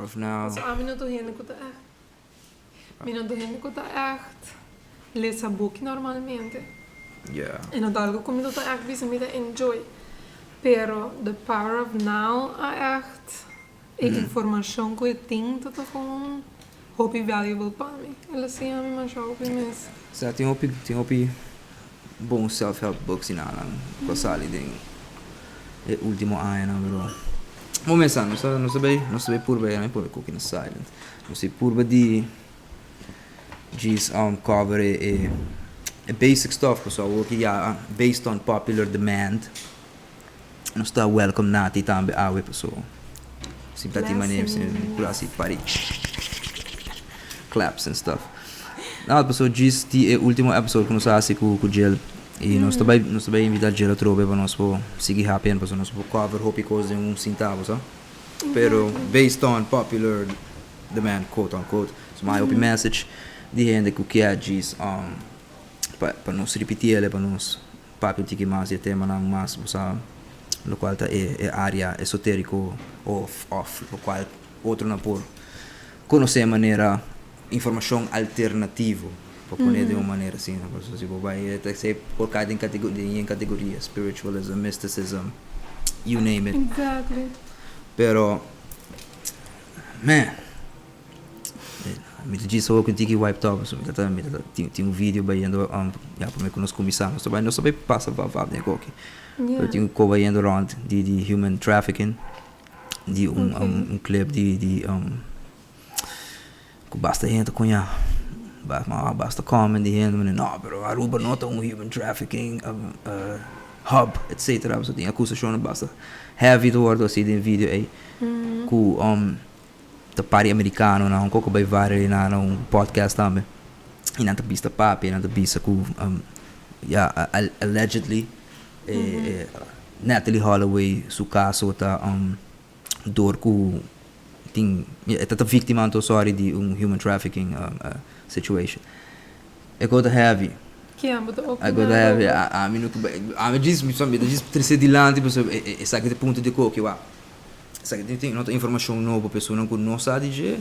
Power of Now. So ami no ta hende ku ta echt mi no ta hende ku ta echt lesa buki normalmente. Yeah. E no ta algu ku mi no ta echt bisa mi ta enjoy. Pero The Power of Now a echt e informashon ku e tin ta ta kon hopi valuable pa mi. El a siña mi masha hopi mes. Sa tin hopi tin hopi bon self help books y nan cu a sali den e ultimo añanan pero bo mesa nos ta nos ta bay nos ta bay purba ya mi pone cookie na silent nos ta purba di djis cover e e basic stuff pasobra awor ki ya based on popular demand nos ta welcome Nati tambe awe pasobra si ta tin manera por haci pari claps and stuff. No, pasobra djis di e ultimo episode ku nos a hasi ku Jill i nos ta bai nos ta bai invitá Jill atrobe pa nos por sigui hapi pasobra nos por cover hopi kos den un sintabo sa. Pero based on popular demand quote unquote so mi a hopi message di hende ku kier djis pa pa nos ripitiel pa nos papia un tiki mas di e temanan mas bo sa lokual ta e e area esoteriko of of lokual otronan por konosé manera informashon alternativo pa pone den un manera asina pasobra si bo bai ta esei por kai den den kategoria spiritualism, mysticism, you name it. Exactly. Pero man mi ta djis awor ku un tiki wiped out pasobra mi ta mi ta tin un video bayendo ya prome ku nos kuminsá nos ta bai nos ta bai pasa vap vap den e koki pero tin un ko bayendo rond di di human trafficking di un un clip di di Ku basta hende ta koña, basta comment di hende manera no pero Aruba no ta un human trafficking hub etcetera pasobra tin akusashonnan basta heavy ta wòrdu hasi den video ei ku ta par di amerikanonan un koko bai viral na un podcast tambe i nan ta bisa papia nan ta bisa ku ya allegedly Natalie Holloway su kaso ta dor ku tin e ta ta víktima anto sorry di un human trafficking situation. E kos ta heavy. Kian bo ta E opiná kos ta heavy. Robert? Ami no ami djis mi ta djis trese dilanti pasobra esaki ta e punto di koki wak. Esaki tin tin no ta informashon nobo personanan ku no sa di dje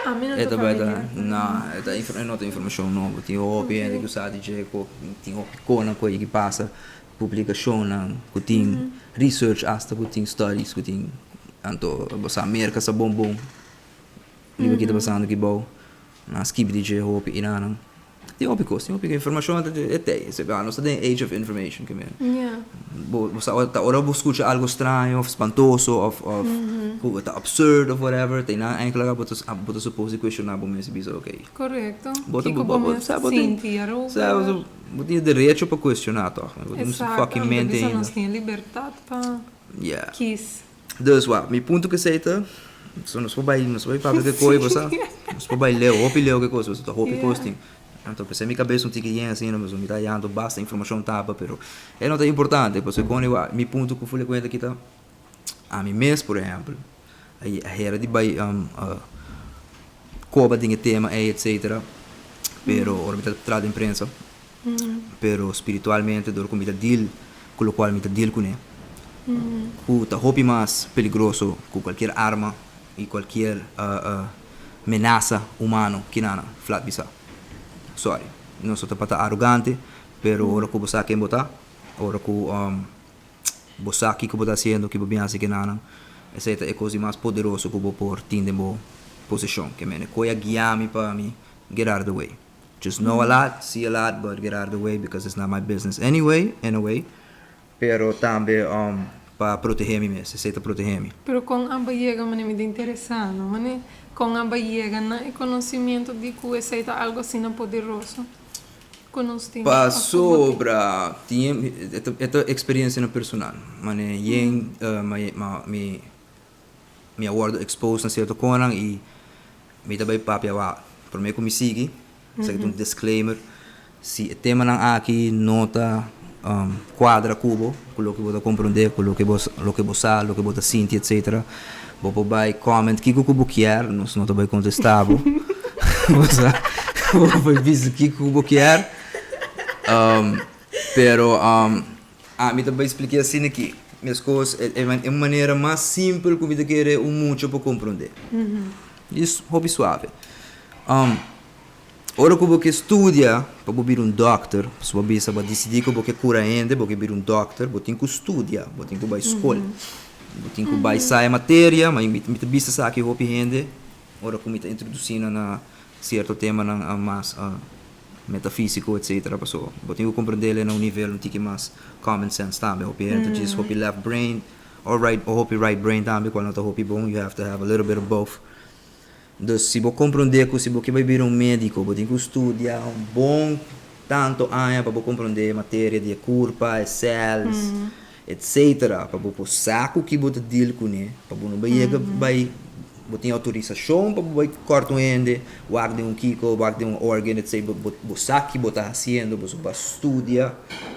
Ami no e ta ta bai ta familiar ku no e ta e no ta informashon nobo. Tin hopi hende ku sa di dje ku tin hopi konan ku a yegi pasa. Publikashonnan ku tin research asta ku tin studies ku tin anto bo sa Merka sa bon bon riba ki ta pasando aki bou nan a skibi di dje hopi i nan tin hopi kos tin hopi informashon e tei nos ta den age of information ke men bo sa ta ora bo skucha algo straño of spantoso of of ku ta absurd of whatever te nan enkele bo ta bo ta suppose di kuestioná bo mes i bisa okay Korekto bo ta kiko bo bo mes sa bo tin sinti arober sa Bo tin e derecho pa cuestiona toch? Bo tin su Exacto, fucking anto mente bisa ainda. nos tin e libertad pa Yeah. kies. Dus wak, mi punto cu esey ta, so nos por bay, nos por bay papia cu e coy bo sa, nos por bay leu, hopi leu cu e cos, pasobra ta hopi cos Yeah. tin. Anto p'esey mi cabes un tiki yen asina, pasobra mi ta hayando basta informacion taba, pero e no ta importante, pasobra con igual, mi punto cu ful e cuenta aki ta, ami mes por ehempel, a hera di bay koba den e tema ei etcetera pero ora mi ta traha den prensa pero spiritualmente dor ku mi ta deal ku lokual mi ta deal kuné ku ta hopi mas peligroso ku kualkier arma i kualkier menasa humano kinana flat bisa sorry no so ta pa ta arogante pero ora ku bo sa ken bo ta ora ku. Bo sa kiko bo ta hasiendo, ki bo bin hasi kenanan. Esei ta e kos di mas poderoso ku bo por tin den bo poseshon. Ke mene koe a guia mi pa mi get out of the way. Just know a lot, see a lot, but get out of the way because it's not my business anyway, in a way. Pero tambe pa protehé mi mes, esei ta protehé mi. Pero kon abo yega mane mi ta interesá no mane kon abo yega na e konosimiento di ku esei ta algo asina poderoso? Ku nos tin Pasobra tin e ta experiencianan personal. Mane yen mi mi a wordo expose na cierto conan y mi ta bay papia wak. Prome cu mi sigui, esaki ta un disclaimer, si e temanan aki no ta cuadra cu bo, cu loke bo ta comprende, cu loke bo loke bo sa, loke bo ta sinti etcetera, bo por bay comment kico cu bo kier, nos no ta bay contesta bo. Bo sa, bo por bisa kico cu bo kier, pero ami ta bay splica asina aki. Meskos e un manera mas simpel ku mi ta kere un mucha por komprondé. Dis hopi suave. Ora ku bo ke studia pa bo bira un dòkter, pasobra bo bisa bo a disidí ku bo ke kura hende, bo ke bira un dòkter, bo tin ku studia, bo tin ku bai skol, bo tin ku bai sa e materia, ma mi ta bisa esaki hopi hende ora ku mi ta introdusí nan na sierto temanan mas metafísiko etcetera, pasobra bo tin ku komprendé na un nivel un tiki mas common sense tambe, hopi hende ta djis hopi left brain or right hopi right brain tambe kual no ta hopi bon, you have to have a little bit of both. Dus si bo komprondé ku si bo ke bai bira un médiko bo tin ku studia un bon tantu aña pa bo komprondé e materia di e kurpa, e sèls, etsetera, pa bo por sa ku ki bo ta deal kuné, pa bo no bai yega bai bo tin outorisashon pa bo bai kòrta un hende, wak den un kiko, wak den un organ, etsetera, bo bo sa ki bo ta hasiendo pasobra bo a studia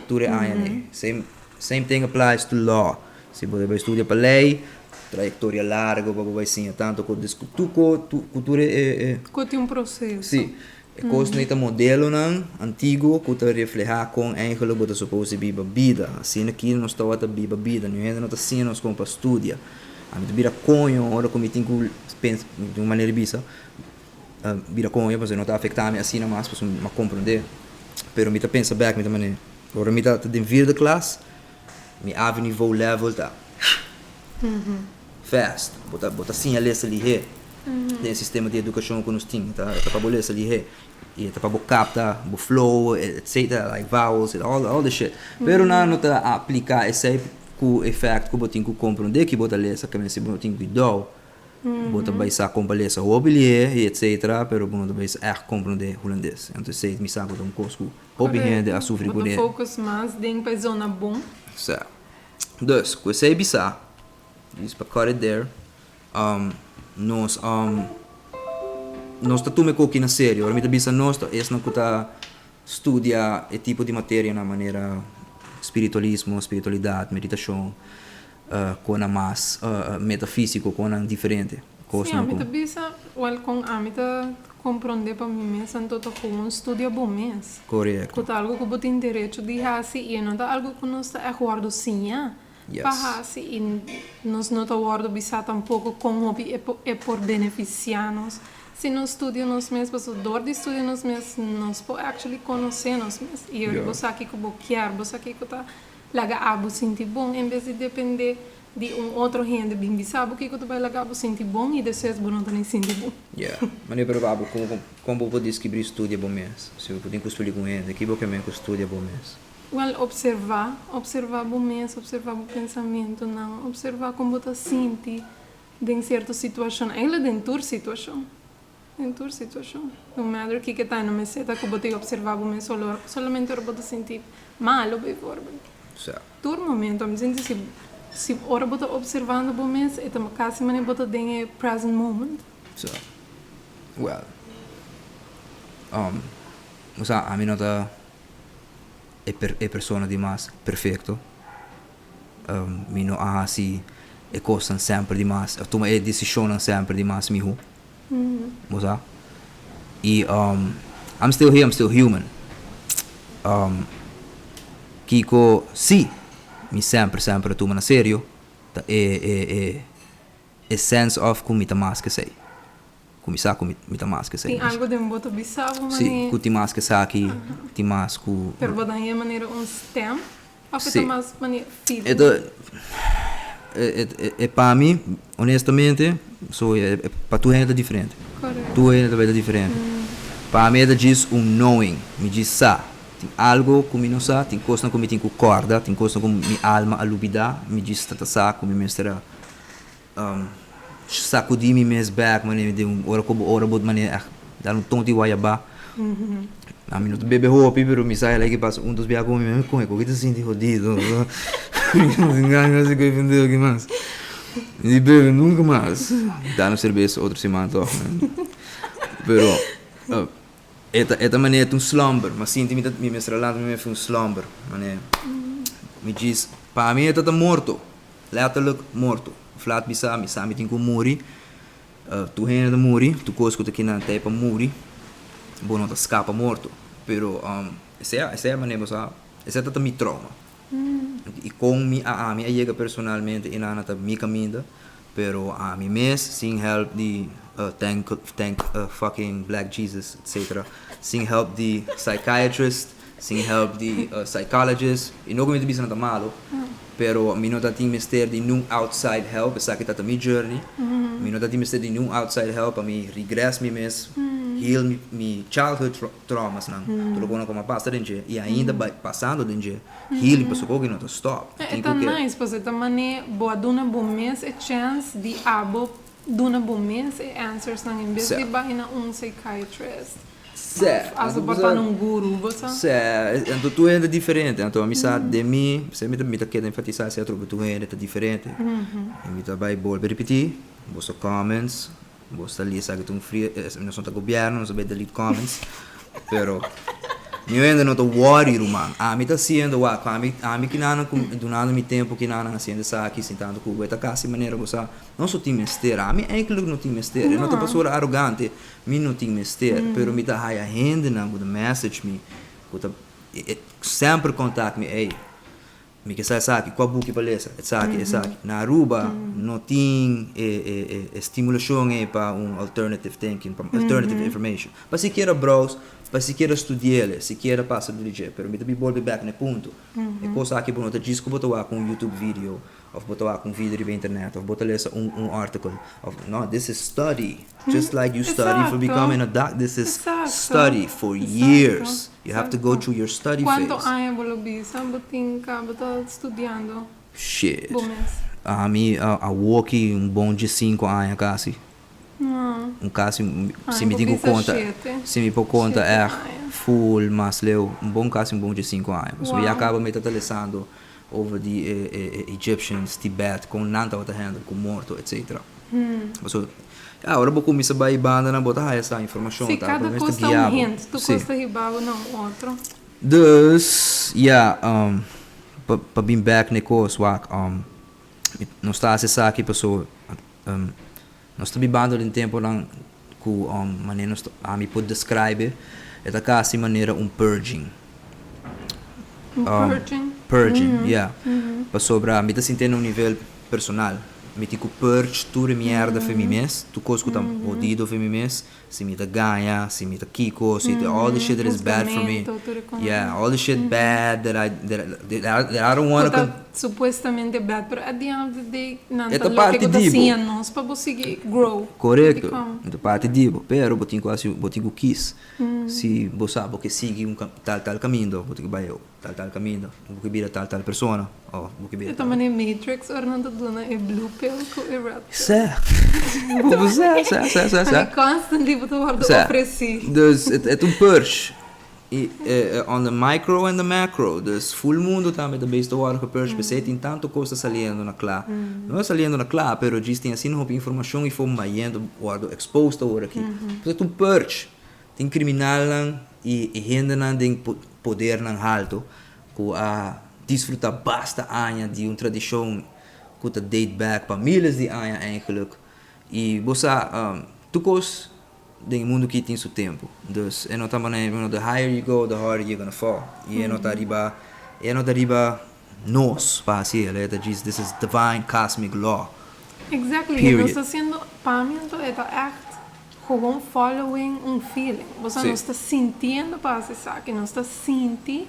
tur e añanan. Same same thing applies to law. Si bo ta bai studia pa lei, trayektoria largo pa bo bai siña tantu ku tur ko ku tur e e. Ku tin un proseso. Si. E kosnan ei ta modelonan antiguo ku ta reflehá kon eigenlijk bo ta supos di biba bida. Asina ki nos tabata biba bida. Niun hende no ta siña nos kon pa studia. Ami ta bira koño ora ku mi tin ku pensa, di un manera di bisa, bira koño pasobra no ta afektá mi asina mas pasobra mi a komprondé. Pero mi ta pensa bèk mi ta manera ora mi ta den vierde klas. Mi avi niveau level ta fast. Bo ta bo ta siña lesa lihé den e sistema di edukashon ku nos tin. E ta pa bo lesa lihé i e ta pa bo kapta bo flow etcetera like vowels all all the shit. Pero nan no ta apliká esei ku e fact ku bo tin ku komprondé ki bo ta lesa kende si bo no tin kuidou bo ta bai sa kon pa lesa hopi lihé i etcetera pero bo no ta bai sa ègt komprondé hulandes. Enton esei mi sa ku ta un kos ku Hopi hende a sufri ku ne. Bo ta focus mas den pa e zona bon. Sa. Dus, ku esei bisa, dus pa cut it there, nos nos ta tuma e koki na serio. Ora mi ta bisa nos, ta esnan ku ta studia e tipo di materianan manera spiritualismo, spiritualidat, meditashon, konan mas metafísiko, konan diferente. Sí, ami ta bisa, wèl, kon ami ta komprondé pa mi mes, anto ta ku un studia bo mes. Korekto. Ku ta algu ku bo tin derecho di hasi i e no ta algu ku nos ta ègt wòrdu siña pa hasi i nos no ta wòrdu bisá tampoko kon hopi e e por benefisiá nos si nos studia nos mes, pasobra dor di studia nos mes nos por actually konosé nos mes i bo sa kiko bo kier, bo sa kiko ta Laga abo sinti bon en bes di depende di un otro hende bin bisa bo kiko ta bai laga bo sinti bon i despues bo no ta ni sinti bon. Yeah. Manera pero abo como con bo por descubri studia bo mes? Si bo tin cu studia cu un hende, ki bo ke men cu studia bo mes? Well, observa, observa bo mes, observa bo pensamentonan, observa con bo ta sinti den cierto situacion, eigenlijk den tur situacion. Den tur situashon. No matter kiko ta, no mester ta ku bo ta observá bo mes solo, solamente ora bo ta sinti malu bijvoorbeeld. Sa. Tur momento, mi sinti si, si ora bo ta observando bo mes, e ta kasi manera bo ta den e present moment. Sa. Well, um, bo sa, ami no ta e per, e persona di mas perfecto. Mi no a hasi e kosnan semper di mas, a tuma e desishonnan semper di mas mihó. Bo sa? I I'm still here, I'm still human. Kiko sí mi semper semper a tuma na serio ta e e e e sense of ku mi ta mas ke esei. Ku mi sa ku mi ta mas ke esei. Tin algu den bo ta bisa bo manera? Sí, ku tin mas ke esaki, tin mas ku. Pero bo ta haña manera un stem? Of e ta mas manera feeling? E ta, e pa mi, honestamente, so e pa tur hende ta diferente. Korekto. Tur hende ta bai ta diferente. Pa mi e ta djis un knowing, mi djis sa. Tin algu ku mi no sa, tin kosnan ku mi tin ku kòrda, tin kosnan ku mi alma a lubidá, mi djis ta ta sa ku mi mester a. Sacudi mi mes bek manera den un ora ku bo ora bo manera eh dal un tonti wayabá. Ami no ta bebe hopi pero mi sa el aki pasa un dos bia ku mi mi kohe koki ta sinti hodido. Mas mi di bebe nunka mas. Dal un serbes otro siman tòg pero e ta e ta manera ta un slumber mi a sinti mi ta mi mester a lanta mi mester un slumber manera mi djis pa mi e ta ta morto. Letterlijk morto. Flat bisa mi sa mi tin ku muri. Tur hende ta muri, tur kos ku ta kinan ta e pa muri. Bo no ta skapa morto. Pero esei esei a manera bo sa, esei ta ta mi trauma. I kon mi a ami a yega personalmente einan ta mi kaminda, pero ami mes sin help di thank thank fucking black Jesus etc. Sin help di psychiatrist, sin help di psychologist, i no ku mi ta bisa nan ta malu, pero mi no ta tin mester di niun outside help, esaki ta ta mi journey, mi no ta tin mester di niun outside help pa mi regress mi mes, heal mi childhood traumasnan, tur loke ku a pasa den dje i ainda bai pasando den dje, healing pasobra ku no ta stop. E ta nice pasobra e ta manera bo a duna bo mes e chance di abo duna bo mes e answersnan en bes di bai na un psychiatrist of asa por ta na un guru, bo sa. Sí, anto tur hende ta diferente, anto mi sa den mi, mi ta mi ta keda enfatisa esei atrobe, tur hende ta diferente i mi ta bai bolbe ripiti boso comments. Bo ta lesa aki ta un fria, nos no ta gobierno, nos ta bay delete comments, pero mi hende no ta worry ruman, ami ta haciendo wak, ami ami kinanan cu dunando mi tempo kinanan haciendo esaki sintando cu bo ta casi manera bo sa nos no tin mester, ami eigenlijk no tin mester, e no ta pasobra arogante, mi no tin mester, pero mi ta haya hendenan cu ta message mi, cu ta semper contact mi, ey. Mi ke sa esaki, kua buki pa lesa, esaki, esaki. Na Aruba no tin e e e e stimulashon ei pa un alternative thinking, pa alternative information. Pa sikiera browse, pa sikiera studi'el, sikiera pasa dor di dje. Pero mi ta bin bolbe bek na e punto. E kos aki bo no ta djis ku bo ta wak un YouTube video, òf bo ta wak un video riba internet, òf bo ta lesa un un article, òf, no, this is study. Just like you study for becoming a doc, this is study for years. You have to go through your study phase. Cuanto aña bo lo bisa bo tin ca bo ta studiando Shit. bo mes? Ami awoki un bon diesinco aña casi. Un casi, si mi tin cu conta, si mi por conta echt full mas leu, un bon casi un bon diesinco aña. Pasobra ya caba mi ta ta lesando over di e Egyptians, Tibet, con nan tabata handle cu morto, etcetera. Pasobra Ya, ora bo kuminsá bai bandanan bo ta haya sa informashon Sí, ta kada bo mester kos ta un guia bo. hint, tur Sí. kos ta hiba bo na un otro. Dus, ya, pa pa bin bèk na e kos, wak, nos ta hasi esaki pasobra nos ta bibando den tempunan ku manera nos ta, ami por describe, e ta kasi manera un purging. Un purging? Purging, ya. Pasobra mi ta sintié na un nivel personal. Mi tin ku purge tur e mierda fe mi mes, tur kos ku ta hodido fe mi mes, si mi ta gaña, si mi ta kiko, si ta all the shit that is bad for me, yeah, all the shit bad that I that I don't wanna Ku ta supuestamente bad, pero at the end of the day nan E ta ta loke parti ku ta di bo. siña nos pa bo sigui grow. Korekto, Dikon? e ta parti di bo, pero bo tin ku hasi, bo tin ku kis, si bo sa bo ke sigui un tal tal kaminda, bo tin ku bai Tal tal kaminda, bo ke bira tal tal persona òf bo ke bira E ta tal. manera Matrix ora nan ta duna e blue pill ku e red pill. Sè. Bo sè, sè, sè, sè, sè. Ami constantly bo ta wòrdu Sè. ofresí. Dus e ta un purge. I on the micro and the macro. Dus ful mundu tambe ta bezig ta wòrdu gepurge p'esei tin tantu kos ta saliendo na kla. No ta saliendo na kla pero djis tin asina hopi informashon i for bayendo wòrdu exposed awor aki. P'esei ta un purge. Tin kriminalnan i e hendenan den podernan halto ku a disfrutá basta aña di un tradishon ku ta date back pa miles di aña eigenlijk. I bo sa, tur kos den e mundu aki tin su tempu. Dus e no ta manera, you know, the higher you go, the harder you're gonna fall. I e no ta riba, e no ta riba nos pa hasi el, e ta djis this is divine cosmic law. Exactly, e nos Period. ta siendo, pa mi anto e ta echt Gewoon following un feeling. Bo sa nos ta sintiendo pa hasi esaki, nos ta sinti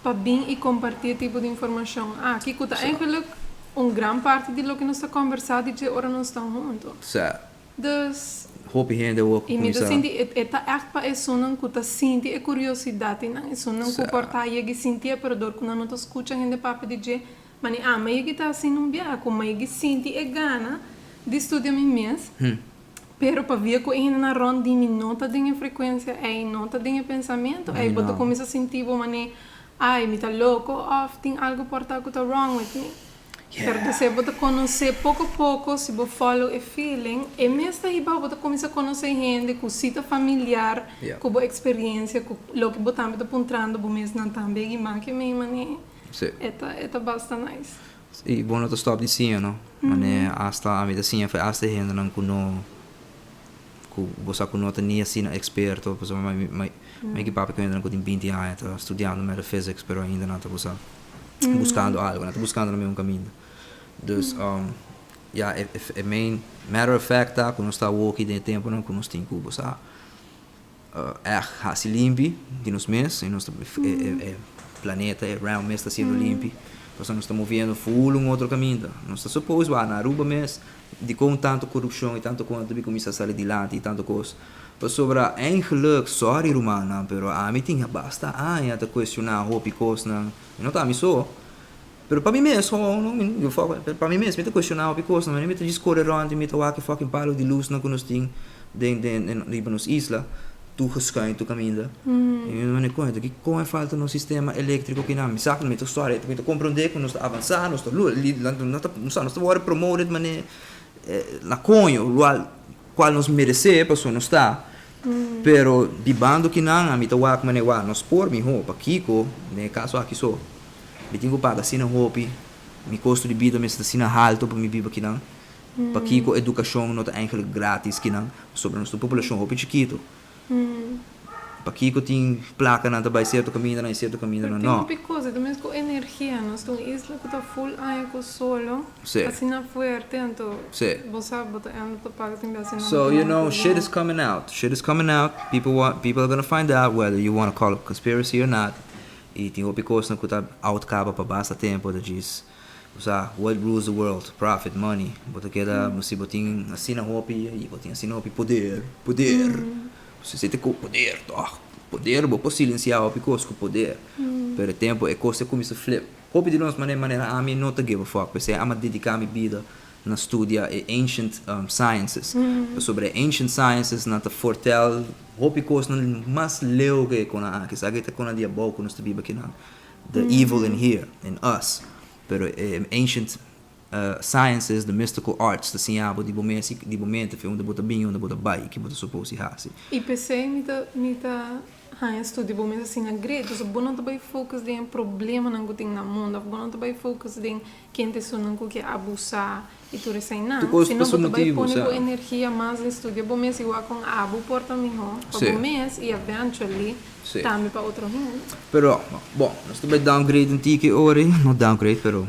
pa bin i kompartí e tipo di informashon aki ku ta eigenlijk un gran parti di loke nos ta kombersá di dje ora nos ta huntu. Dus, Hopi hende awor ku i mi ta kuminsá. sinti e ta ègt pa esunnan ku ta sinti e kuriosidat di nan, esunnan ku por ta yega i sintié pero dor ku nan no ta skucha hende papia di dje, Mani ama yegi ta haciendo un biaha cu ma yegi sinti e gana di studia mi mes, pero pabia cu e hendenan rond di mi no ta den e frecuencia ey, no ta den e pensamento ey, bo ta cuminsa sinti bo mane, ay, mi ta loco of tin algo por ta cu ta wrong with me. Pero despues bo ta conoce poco poco, si bo follow e feeling, e mes ta hiba bo ta cuminsa conoce hende cu si ta familiar cu bo experiencia, cu loke bo tambe ta puntrando bo mes nan tambe y maki mi mane. Sí. E ta e ta basta nice. I bo no ta stòp di siña no. Manera asta ami ta siña for asta e hendenan ku no ku bo sa ku no ta ni asina eksperto pasobra mi mi mi ki papia ku hendenan ku tin 20 aña ta studiando metaphysics pero ainda nan ta bo sa. Buscando algo, nan ta buscando na un caminda. Dus, ja, e main matter of fact ta cu nos ta awo aki den e temponan cu nos tin cu bo sa echt haci limpi di nos mes y nos ta e planeta, e realm mes ta siendo limpi. Pasobra nos ta moviendo full un otro caminda. Nos ta suppose wak na Aruba mes dicon tanto corupcion y tanto cos ta bin cuminsa sali dilanti y tanto cos. Pasobra eigenlijk, sorry rumannan, pero ami tin ya basta aña ta cuestiona hopi cosnan. Y no ta ami so. Pero pa mi mes, pa mi mes mi ta cuestiona hopi cosnan. Manera mi ta djis core rond y mi ta wak e fucking palo di luznan cu nos tin den den riba nos isla, tur geschuin, tur caminda. Y mi ta manda, coño, ta kiko e falta nos sistema electrico kinan? Mi sa cu mi ta sorry, mi ta comprende cu nos ta avansa, nos ta nos ta worde promoted manera na coño, cual nos merece pasobra nos ta. Pero bibando kinan ami ta wak manera wak nos por miho, pakiko den e caso aki so mi tin cu paga asina hopi, mi costo di bida mester ta asina halto pa mi biba kinan, pakiko educacion no ta eigenlijk gratis kinan pasobra nos ta un poblacion hopi chikito. Pakiko tin placanan ta bay cierto camindanan y cierto camindanan no. Pero tin hopi cosa, ta mes cu energia, nos ta un isla cu ta full aña cu solo, asina fuerte, anto bo sa bo ta enda ta paga tin bes asina. So you know shit is coming out, shit is coming out, people want, people are gonna find out whether you wanna call it conspiracy or not, y tin hopi cosnan cu ta out caba pa basta tempo ta djis. Bo sa, what rules the world? Profit, money. Bo ta keda, si bo tin asina hopi i bo tin asina hopi poder, poder. Si esei ta ku poder, tòg. Poder, bo por silensiá hopi kos ku poder. Pero e tempu e kos ta kuminsá flip. Hopi di nos manera manera ami no ta give a fuck. P'esei ami a dediká mi bida na studia e ancient sciences. Pasobra e ancient sciences nan ta fortèl hopi kosnan mas leu ke e konan aki. Esaki ta konan di abou ku nos ta biba kinan. The evil in here, in us, pero e ancient sciences, the mystical arts ta siña bo di bo mes i di bo mente fe unda bo ta bin i unda bo ta bai i ki bo ta supos di hasi. I p'esei mi ta mi ta haña studia bo mes asina great, pasobra bo no ta bai focus den e problemanan ku tin na mundo òf bo no ta bai focus den kende esunnan ku ke abusá i tur eseinan, Tur kos sino pa su bo ta bai motibu, pone bo sa. energia mas den studia bo mes i wak kon abo por ta mihó pa bo mes i eventually tambe pa otro hende. Pero, bon, nos ta bai downgrade un tiki ora ei, no downgrade, pero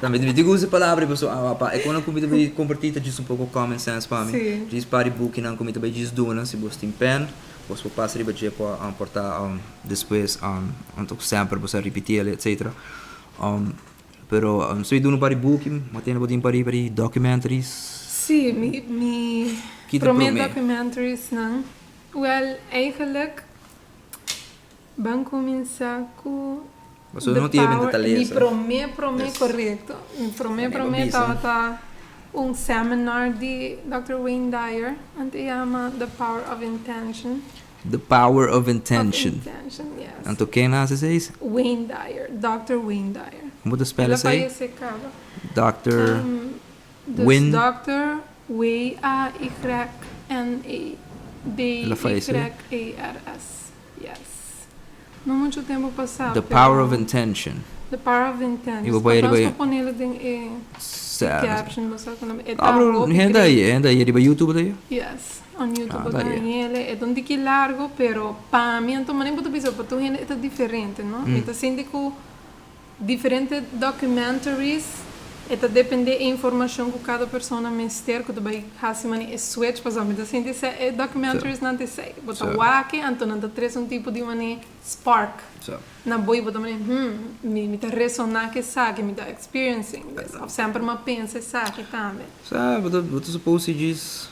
tambe mi tin ku usa e palabra ei pasobra pa e konan ku mi ta bai kompartí ta djis un poko common sense pa mi. Djis par di bukinan ku mi ta bai djis duna, si bos tin pen, bos por pasa riba dje pa por ta despues anto semper bo sa ripití el etcetera. Pero mi sa duna un par di buki, bo tende bo tin par di documentaries? Sí, mi mi promé documentaries nan. Well, eigenlijk ban kuminsá ku The Power, mi promé promé korekto, mi promé promé tabata un seminar di Dòkter Wayne Dyer, anto e yama The Power of Intention. The Power of Intention. Of Intention, yes. Anto ken a hasi esei? Wayne Dyer, Dòkter Wayne Dyer. Kon bo ta spel esei? El a fayesé kaba. Dòkter Dus Win. Dòkter W-A-Y-N-E El a fayesé? D-Y-E-R-S. Yes. No mucho tempo pasá, The pero. Power of Intention. The Power of Intention. I bo por Nos riba por ponelo den e Sa. caption, bo sa ku nan. E No, ta pero hopi hende great. ahí, hende ahí riba YouTube ta ahí? Yes, on YouTube Ah, bo ta ta ahí. hañ'ele. E ta un tiki largo, pero pa mi anto manera bo ta bisa pa tur hende e ta diferente, no? Mi ta sinti ku Diferente documentaries, e ta depende e informacion cu cada persona mester cu ta bay haci mane e switch pasobra mi ta sinti esey e documentaries nan ta esey. Bo ta wak e anto nan ta trece un tipo di mane spark na bo y bo ta mane hmm mi mi ta resona cu esaki mi ta experiencing this of semper mi a pensa esaki tambe. Sa bo ta bo ta suppose djis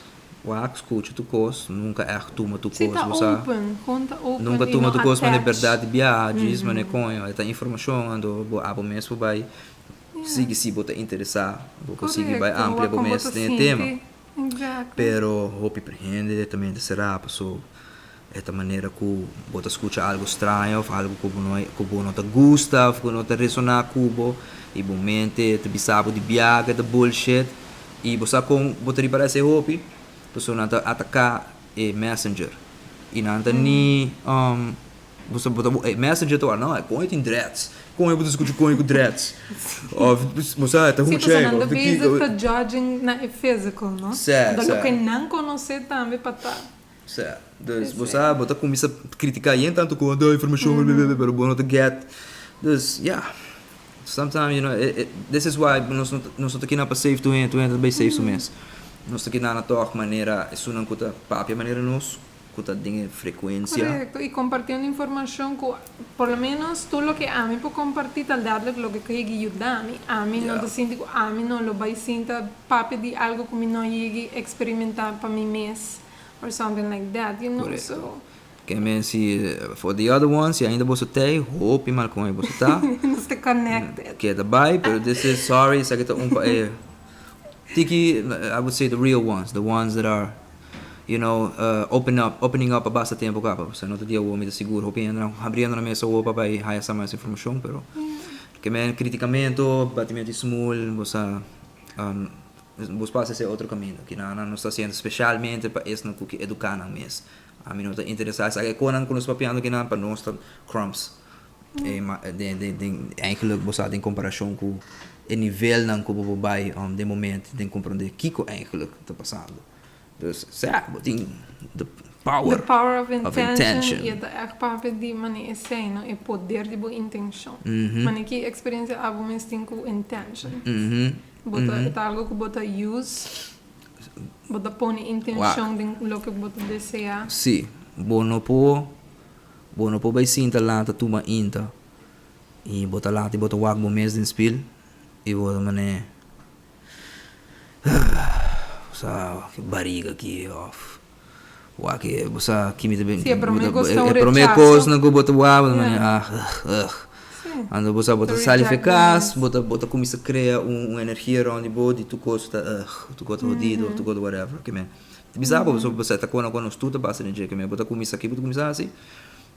Wak, skucha tur kos, nunka ègt tuma tur Si kos, ta bo sa. open, kon ta open Nunka i tuma no tur kos manera attach. bèrdat di biaha, djis manera koño, e ta informashon, anto bo abo mes por bai sigui si bo ta interesá, bo por sigui bai Korekto, amplia wak bo kon bo mes ta den e tema. sinti, exactly. Pero hopi hende ta mente será paso e ta manera ku bo ta skucha algu straño òf algu ku bo no ku bo no ta gusta òf ku no ta resoná ku bo i bo mente ta bisa bo di biaha ku e ta bullshit. I bo sa kon bo ta ripará esei hopi? Pasobra nan ta ataká e messenger. I nan ta ni bo sa bo ta e messenger ta wak, no, e koño tin dreads. Koño bo ta skucha koño ku dreads? Òf bo sa e ta Sí, huma pasobra chei nan ta òf ta bezig kiko. ta judging na e physical, no? Sè, Da sè. loke nan konosé tambe pa ta. Sè. Dus bo Esei. sa bo ta kuminsá kritiká yen tantu ku e informashon blablabla pero bo no ta get. Dus ya. Sometimes, this is why nos no ta kina pa save tur hende, tur hende ta bay save su mes. Nos ta kina na toch manera esunnan cu ta papia manera nos, cu ta den e frecuencia. Correcto, y compartiendo informacion cu por lo menos tur loke ami por comparti ta letterlijk loke cu yegi yuda mi. Ami no ta sinti cu ami no lo bay sinta papia di algo cu mi no yegi experimenta pa mi mes or something like that. So. Ke men si for the other ones, si ainda boso tey, hopi mal con e boso ta. Nos ta connected. Keda bay, pero this is, sorry, esaki ta un pa e tiki, I would say the real ones, the ones that are, open up, opening up a basta tempo caba. Pasobra no ta di awor mi ta sigur hopi hende nan habriendo nan mes awor pa bay haya sa mas informacion, pero ke men criticamento, batimento di smul, bo sa, bos pasa esey otro caminda. Kinan nan nos ta haciendo specialmente pa esnan cu ke educa nan mes. Ami no ta interesá esaki e konan ku nos papiando kinan pa nos ta crumbs. E ma den den den eigenlijk bo sa den komparashon ku e nivelnan ku bo por bai den moment den komprondé kiko eigenlijk ta pasando. Dus sa bo tin the power The power of of intention intention. I e ta ègt papia di manera esei no, e poder di bo intenshon. Manera ki eksperensia abo mes tin ku intention? Bo ta e ta algo ku bo ta use? Bo ta pone intencion den loke bo ta desea. Sí, bo no por, bo no por bai sinta lanta tuma inta y bo ta lanta y bo ta wak bo mes den spil y bo ta mane bo sa ki bariga aki of wak e bo sa ki mi ta Sí, e prome cos ta un e prome rechaso. cosnan cu bo ta wak bo ta mane ah ugh. Sí. Anto bo sa bo Ta ta sali reject fe bo cas, mes. bo ta cuminsa crea un energia rond di bo di tur cos ta ugh, tur cos ta hodido, tur cos ta whatever, ke men. Ta bisa bo pasobra bo sa ta kona ku nos tur ta pasa den dje, ke men bo ta cuminsa ki bo ta cuminsa haci?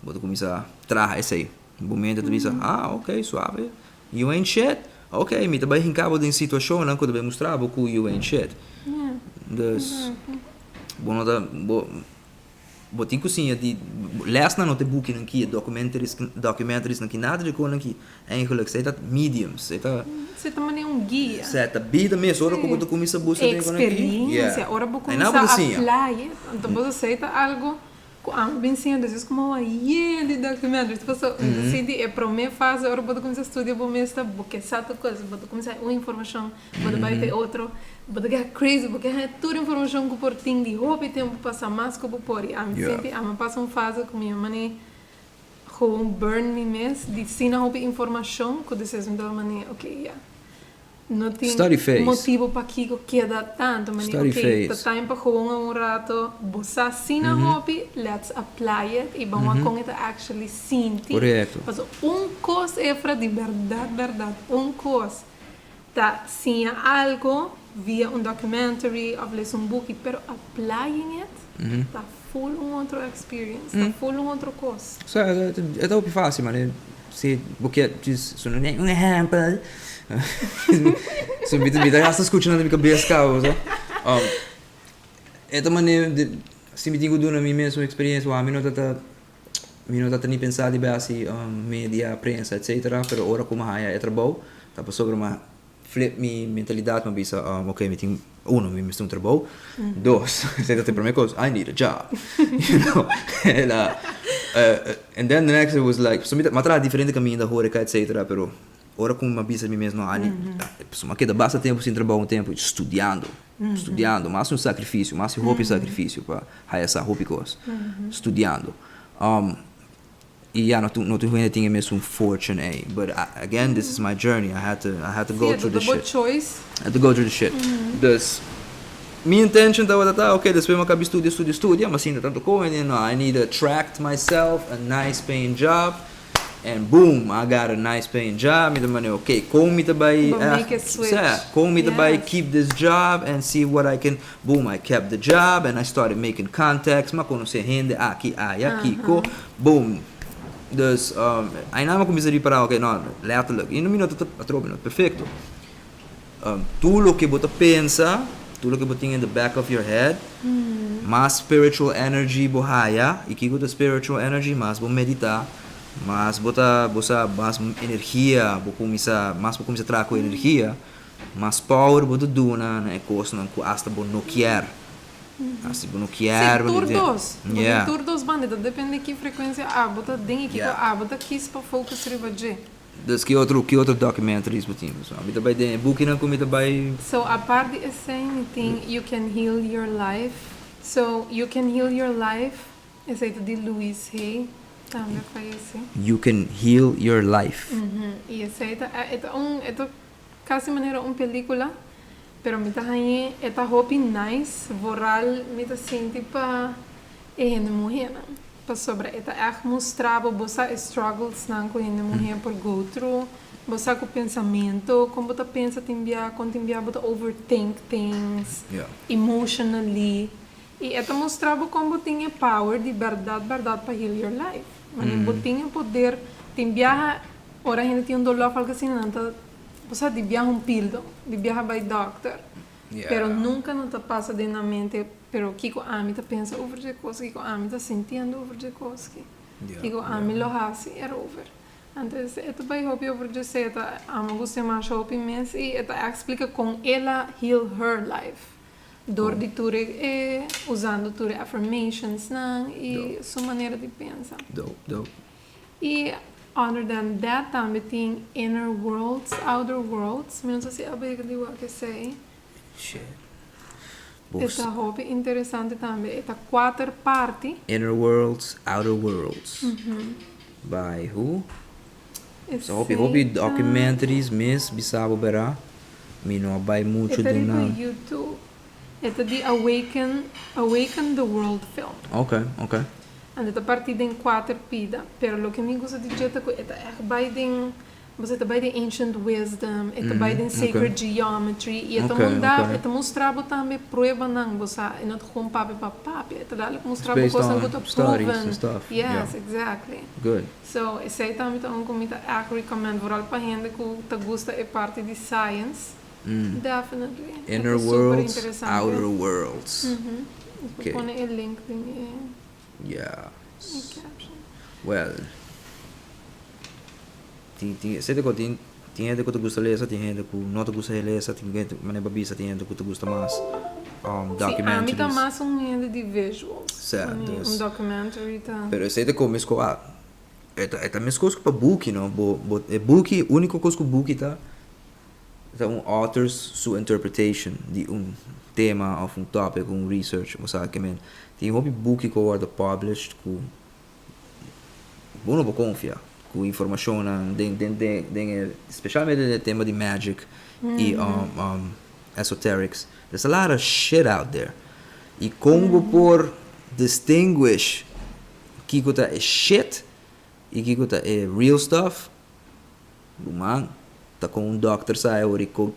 Bo ta cuminsa traha esey. Bo mente ta bisa, ah ok, suave, you ain't shit, ok, mi ta bay hinca bo den situacionnan cu ta bay mustra bo cu you ain't shit. Dus, bo no ta, bo. Bo tin ku siña di lèsnan no ta e bukinan ki, e documentaries documentaries nan ki, nada di konan ki. Eigenlijk esei ta mediums, esei ta. Esei ta manera un guia. Esei ta bida mes, ora ku bo ta kuminsá buska den konan ki. Experiencia, ora bo kuminsá apply, anto bo ta esei ta algo ku ami bin siña despues ku mi a wak yen di documentaries. Pasobra mi ta sinti e promé fase ora bo ta kuminsá studia bo mes ta bo ke sa tur kos, bo ta kuminsá un informashon. Bo ta bai pa e otro, bo ta keda crazy, bo ke haña tur informashon ku por tin di hopi tempu pasá mas ku bo por. I ami sinti ami a pasa un fase ku mi a manera gewoon burn mi mes di asina hopi informashon ku despues mi tabata manera ok ya no tin motibu pakiko keda tantu. Manera ok ta time pa gewoon un rato bo sa asina hopi let's apply it i ban wak kon e ta actually sinti. Pasobra un kos Efra di bèrdat bèrdat un kos. Ta siña algo via un documentary of lesa un buki, pero applying it ta full un otro experience, ta full un otro cos. So, e ta hopi facil, man. Si bo kier djis un ehempel, so mi ta hasta scucha nan den mi cabes caba, so. E ta manera di, si mi tin cu duna mi mes un experiencia, ami no ta ta. Mi no ta ni pensa di bai hasi media, prensa etcetera, pero ora ku mi haya e trabou ta pasobra mi a flip mi mentalidat, mi a bisa ok mi tin uno mi mester un trabou, dos esei ta e prome kos I need a job you know and and then the next it was like so mi a traha diferente kaminda horeka etcetera pero ora ku mi a bisa mi mes no I need pasobra mi a keda basta tempu sin trabou un tempu studiando. Studiando, mas un sacrificio, mas hopi sacrificio pa haya sa hopi cos. Studiando. Y ya, no no tur hende tin e mesun fortune ey. But again, this is my journey. I had to, I had to go through the shit. choice. I had to go through the shit. Dus, mi intention tabata ta, okay, despues mi a caba di studia, studia, studia, mi a sinta tanto con, and then I need to attract myself a nice paying job. And boom, I got a nice paying job, mi ta mane ok, kon mi ta bai Bo make a switch. Sa, kon mi ta bai keep this job and see what I can, boom, I kept the job and I started making contacts, mi a konosé hende aki, aya, kiko, boom. Dus, ainan mi a kuminsá ripará, ok, no, letterlijk, i mi no ta atrobe, no ta perfecto. Tur loke bo ta pensa, tur loke bo tin in the back of your head, mas spiritual energy bo haya. I kiko ta spiritual energy? Mas bo medita, mas bo ta, bo sa, mas energia bo kuminsá, mas bo kuminsá traha ku energia, mas power bo ta duna na e kosnan ku asta bo no kier. Asta bo no kier. Sí, tur dos. Bo tin tur dos banda. Ta depende ki frekuensia abo ta den i kiko abo ta kis pa focus riba dje. Dus ki otro ki otro documentaries bo tin? So, mi ta bai den e bukinan ku mi ta bai. So apart di esei mi tin You Can Heal Your Life. So You Can Heal Your Life, esei ta di Louise Hay, tambe a fayesé. You Can Heal Your Life. I esei ta e ta un e ta kasi manera un pelikula, pero mi ta hañ'é e ta hopi nice, vooral mi ta sinti pa e hende muhénan. Pasobra e ta ègt mustra bo bo sa e strugglesnan ku hende muhé por go through, bo sa ku pensamentu, kon bo ta pensa tin bia, kon tin bia bo ta overthink things, emotionally. I e ta mustra bo kon bo tin e power di bèrdat bèrdat pa heal your life. Manera bo tin e poder, tin biaha ora hende tin un doló òf algu asina nan ta, bo sa, di biaha un pildo, di biaha bai dòkter. Pero nunka no ta pasa den nan mente, pero kiko ami ta pensa over dje kos, kiko ami ta sintiendo over dje kos ki, kiko ami lo hasi erover. Antes e ta bai hopi over dje esei, e ta amo gusta e masha hopi mes i e ta explika kon el a heal her life dor di tur e usando tur e affirmations nan i su manera di pensa. Dope, dope. I other than that tambe tin Inner Worlds, Outer Worlds, mi no sa si abo yega di wak esei. Shit. E ta hopi interesante tambe, e ta kuater parti. Inner Worlds, Outer Worlds. By who? So hopi hopi documentaries mes bisa bo bera. Mi no a bai mucho E ta den riba nan. YouTube. E ta di Awaken, Awaken the World film. Okay, okay. Anto e ta partí den kuater pida, pero loke mi gusta di dje ta ku e ta ègt bai den, bo sa, e ta bai den ancient wisdom, e ta bai den sacred geometry, i e ta munda, e ta mustra bo tambe pruebanan, bo sa, e no ta gewoon papia pa papia, e ta dadelijk mustra bo kosnan ku ta proven. Yes, exactly. So, esei tambe ta un ku mi ta ègt recommend, vooral pa hende ku ta gusta e parti di science. Definitely. E Inner ta super worlds, interesante. outer worlds. Bo pone e link den e. Yeah. E caption. Well, tin tin esei ta ku tin tin hende ku ta gusta lesa, tin hende ku no ta gusta lesa, tin hende manera bo a bisa tin hende ku ta gusta mas Si, ami ta documentaries. mas un hende di visuals. Sa, Ami un dus. documentary ta. Pero esei ta ku mesco a e ta e ta mescos ku pa buki no, bo bo e buki unico cos ku buki ta Ta un author's su interpretation di un tema of un topic, un research, bo sa ke men. Tin hopi buki ku a wòrdu published ku bo no por konfia ku informashonnan den den den den e specialmente den e tema di magic i esoterics. There's a lot of shit out there. I kon bo por distinguish kiko ta e shit i kiko ta e real stuff? Ruman, ta kon un dòkter sa e ora i kon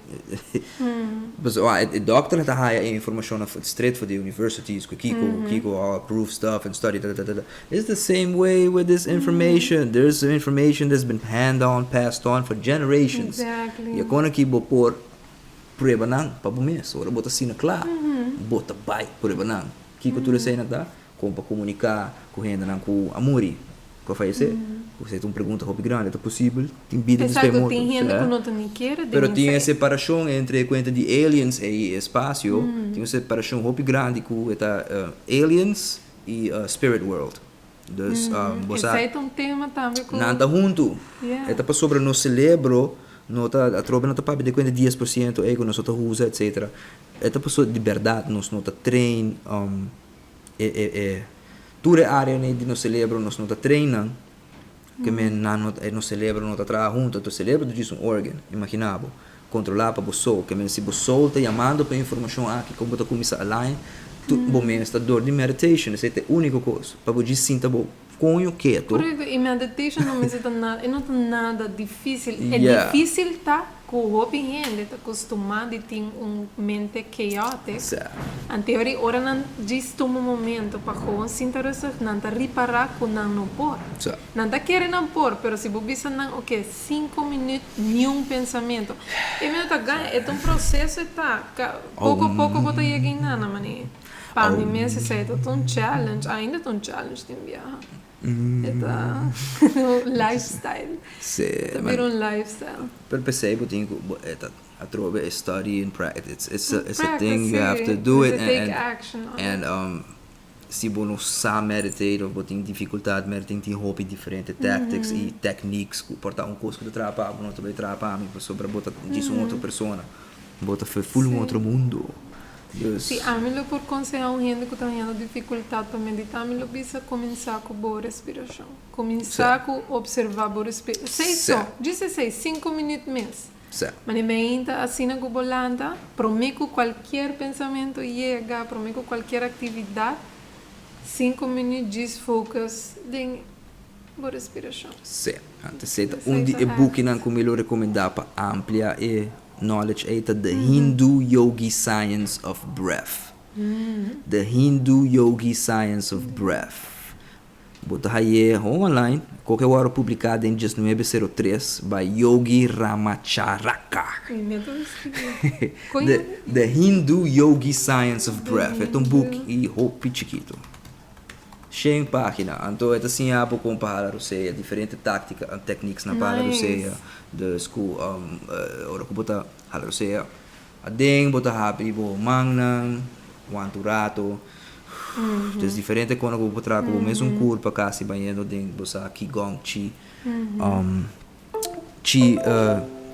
Pasobra e dòkter ta haya e informashonnan straight for di universities ku kiko ku kiko all approved stuff and study tatatata. It's the same way with this information. There's information that's been hand on, passed on for generations. Exactly. I e kon aki bo por prueba nan pa bo mes. Ora bo ta asina kla, bo ta bai prueba nan. Kiko tur eseinan ta? Kon pa komuniká ku hendenan ku a muri, ku a fayesé? Ku esei ta un pregunta hopi grandi. Ta posibel tin bida despues Exacto, morto? tin hende ku no ta ni kere den Pero tin e esei. separashon entre e kuenta di aliens ei e espasio, tin un separashon hopi grandi ku e ta aliens i spirit world. Dus bo sa. Esei ta un tema tambe ku. Nan ta huntu. Yeah. E ta pasobra nos selebro no ta, atrobe no ta papia di kuenta 10% ei ku nos no ta usa etcetera. E ta pasobra di bèrdat nos no ta train e e e tur e áreanan di nos selebro nos no ta train nan ke men nan no ta nos selebro no ta traha huntu anto selebro ta djis un organ imagina bo kontrolá pa bo soul ke men si bo soul ta yamando pa e informashon aki kon bo ta kuminsá align tur bo mes ta dor di meditation esei ta e úniko kos pa bo djis sinta bo koño ketu. Korekto i meditation no mester ta nada e no ta nada difísil e Yeah. difísil ta Ku hopi hende ta kustumá di tin un mente chaotic, anteori ora nan djis tuma un momento pa gewoon sinta rustig, nan ta ripará ku nan no por. Nan ta kere nan por, pero si bo bisa nan oke, sinku minüt niun pensamentu. E mi no ta gaña, e ta un proseso e ta, poko poko bo ta yega einan, manera. Pa mi mes esei ta un challenge, ainda ta un challenge tin biaha. E ta un lifestyle. Sí. E ta bira un lifestyle. Pero p'esei bo tin ku e ta atrobe e study and practice. It's a it's a thing you have to do it and Take action on and it. Si bo no sa meditate of bo tin dificultad meditate, tin hopi diferente tactics y techniques cu por ta un cos cu ta traha pa bo no ta bay traha pa mi pasobra bo ta djis un otro persona. Bo ta full un otro mundo. Dus. Si ami lo por conseha un hende cu ta hañando dificultad pa medita, mi lo bisa cuminsa cu bo respiracion. Cuminsa cu observa bo respiracion. Esey so, djis esey, cinco minuut mes. Mane meinta asina cu bo lanta, prome cu cualkier pensamento yega, prome cu cualkier actividad, cinco minuut djis focus den bo respiracion. Si, anto esey ta un di e bukinan cu mi lo recomenda pa amplia e knowledge ey ta The Hindu Yogi Science of Breath. The Hindu Yogi Science of Breath. Bo ta haye hon online, koke wòrdu publiká den diesnuebe sero tres by Yogi Ramacharaka. The The Hindu Yogi Science of Breath. E ta un boek i hopi chikitu. Shen página. Anto e ta siña bo kon pa hala rosea, diferente táktika, techniques nan pa hala rosea. Dus ku ora ku bo ta hala rosea aden bo ta habri bo mannan, wanta un rato. Dus diferente kono ku bo por traha ku bo mesun kurpa kasi bañendo den bo sa qigong, chi, chi,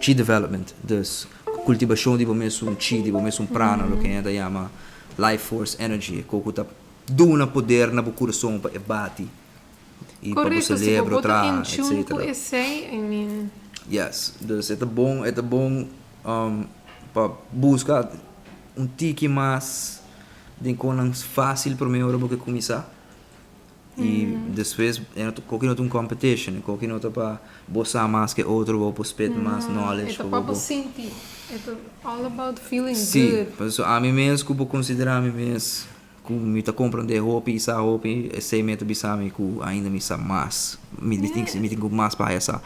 chi development. Dus kultibashon di bo mesun chi, di bo mesun prana, loke hende ta yama life force energy, e kos ku ta duna poder na bo kurason pa e bati i pa bo Korekto, si bo selebro bo ta traha, in tune ku etcetera. esei, I mean. Yes, dus e ta bon, e ta bon pa buska un tiki mas den konan fásil promé ora bo ke kuminsá i despues e no ta koki no ta un competition, e koki no ta pa bo sa mas ke otro, bo por spit mas No, e knowledge ta pa pa bo bo por. sinti, e ta all about feeling Sí, good. pasobra ami mes ku por konsiderá mi mes ku mi ta komprondé hopi i sa hopi, esei mi ta bisa mi ku ainda mi sa mas, mi tin mi tin ku mas pa haya sa.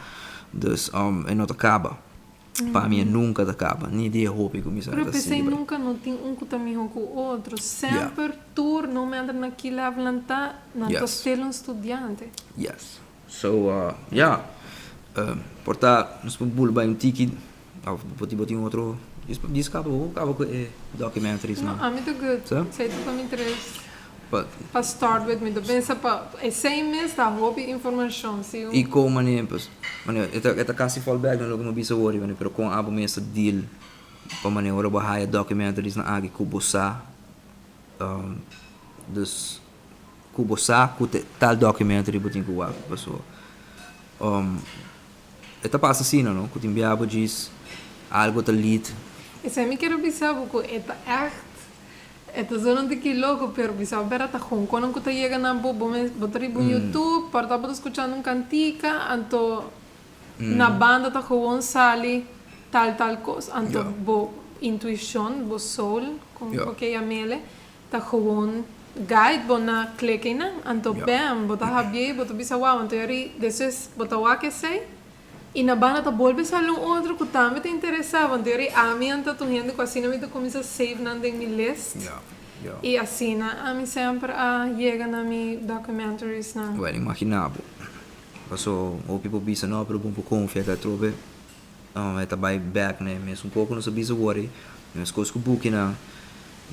Dus e no ta kaba. Pa mi e nunka ta kaba, ni di e hopi ku mi sa Pero ta p'esei sigui bai. nunka no tin un ku ta mihó ku otro. Semper tur, no matter na ki level nan ta, nan ta still un studiante. Yes. So, ya. Por ta nos por bul bai un tiki, of bo tin bo tin otro, djis kaba bo kaba ku e documentaries No, nan. ami ta good. Sa? Esei ta pa mi tres. Pa. Pa start with mi ta pensa pa esei mes ta hopi informashon si un. I kon manera pues manera e ta e ta kasi fall back na loke mi a bisa awor pero kon abo mes ta deal pa manera ora bo haya documentaries nan aki ku bo sa dus ku bo sa ku te tal documentary bo tin ku wak paso e ta pasa asina no ku tin bia bo djis algo ta lead. Esei mi kier a bisa bo ku e ta echt E ta zona un tiki loco pero bisa bera ta gon konan ku ta yega na bo bo mes bo ta riba un youtube por ta bo ta skuchando un kantika anto na banda ta gewoon sali tal tal kos anto bo intuishon bo soul kon bo ke yamele ta gewoon guide bo na klik einan anto bam bo ta habié bo ta bisa wow anto yari despues bo ta wak esei. I na banda ta bolbe sali un otro ku tambe ta interesá, want dor i ami anto ta un hende ku asina mi ta kuminsá save nan den mi list. I asina ami semper a yega na mi documentaries nan. Well, imaginá bo. Paso hopi por bisa no, pero bo por konfia ta atrobe e ta bai bek na e mesun kos ku nos a bisa wor ei, mes kos ku bukinan.